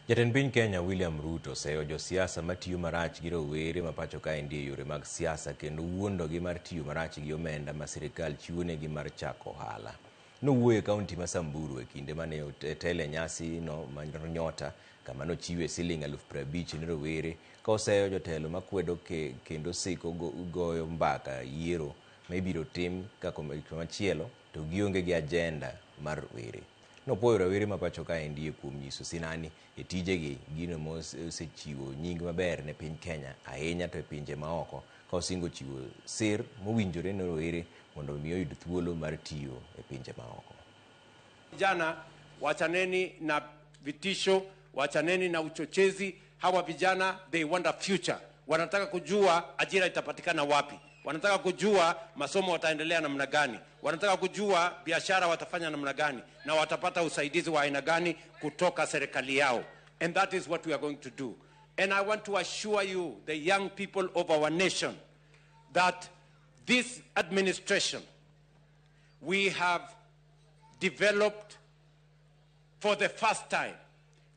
Jatend piny Kenya William Ruto oseyo josiasa matiyo marach gi rowere ma pacho kaendi e yore mag siasa kendo wuondogi mar tiyo marach gi omenda ma sirikal chiwonegi mar chako ohala. Nowuoyo e kaunti ma Samburu e kinde mane otelo e nyasi no mar Nyota kama nochiwe siling 50,000 ne rowere ka oseyo jotelo makwedo kendo siko goyo mbaka yiero ma ibiro tim ka komachielo to gionge gi ajenda mar rowere. Nopuoyo rowere ma pacho kaendi kuom nyiso sinani e tijegi gino mosechiwo nying maber ne piny Kenya ahinya to e pinje maoko ka osingo chiwo sir mowinjore ne rowere mondo mi oyud thuolo mar tiyo e pinje maoko. Vijana, wachaneni na vitisho, wachaneni na uchochezi. Hawa vijana, they want a future. Wanataka kujua ajira itapatikana wapi, wanataka kujua masomo wataendelea namna gani, wanataka kujua biashara watafanya namna gani na watapata usaidizi wa aina gani kutoka serikali yao. And that is what we are going to do. And I want to assure you, the young people of our nation, that this administration, we have developed for the first time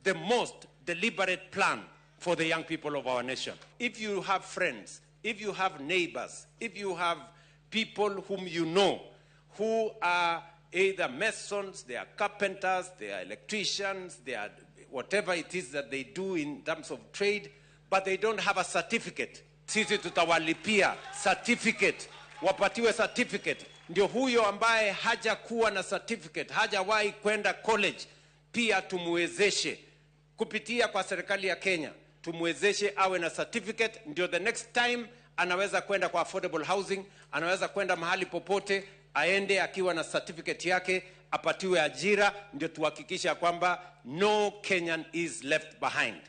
the most deliberate plan for the young people of our nation. If you have friends, if you have neighbors, if you have people whom you know who are either masons, they are carpenters, they are electricians, they are whatever it is that they do in terms of trade, but they don't have a certificate. Sisi tutawalipia certificate, wapatiwe certificate. Ndio huyo ambaye hajakuwa na certificate, hajawahi kwenda college, pia tumwezeshe kupitia kwa serikali ya Kenya, tumwezeshe awe na certificate, ndio the next time anaweza kwenda kwa affordable housing, anaweza kwenda mahali popote, aende akiwa na certificate yake, apatiwe ajira, ndio tuhakikisha kwamba no Kenyan is left behind.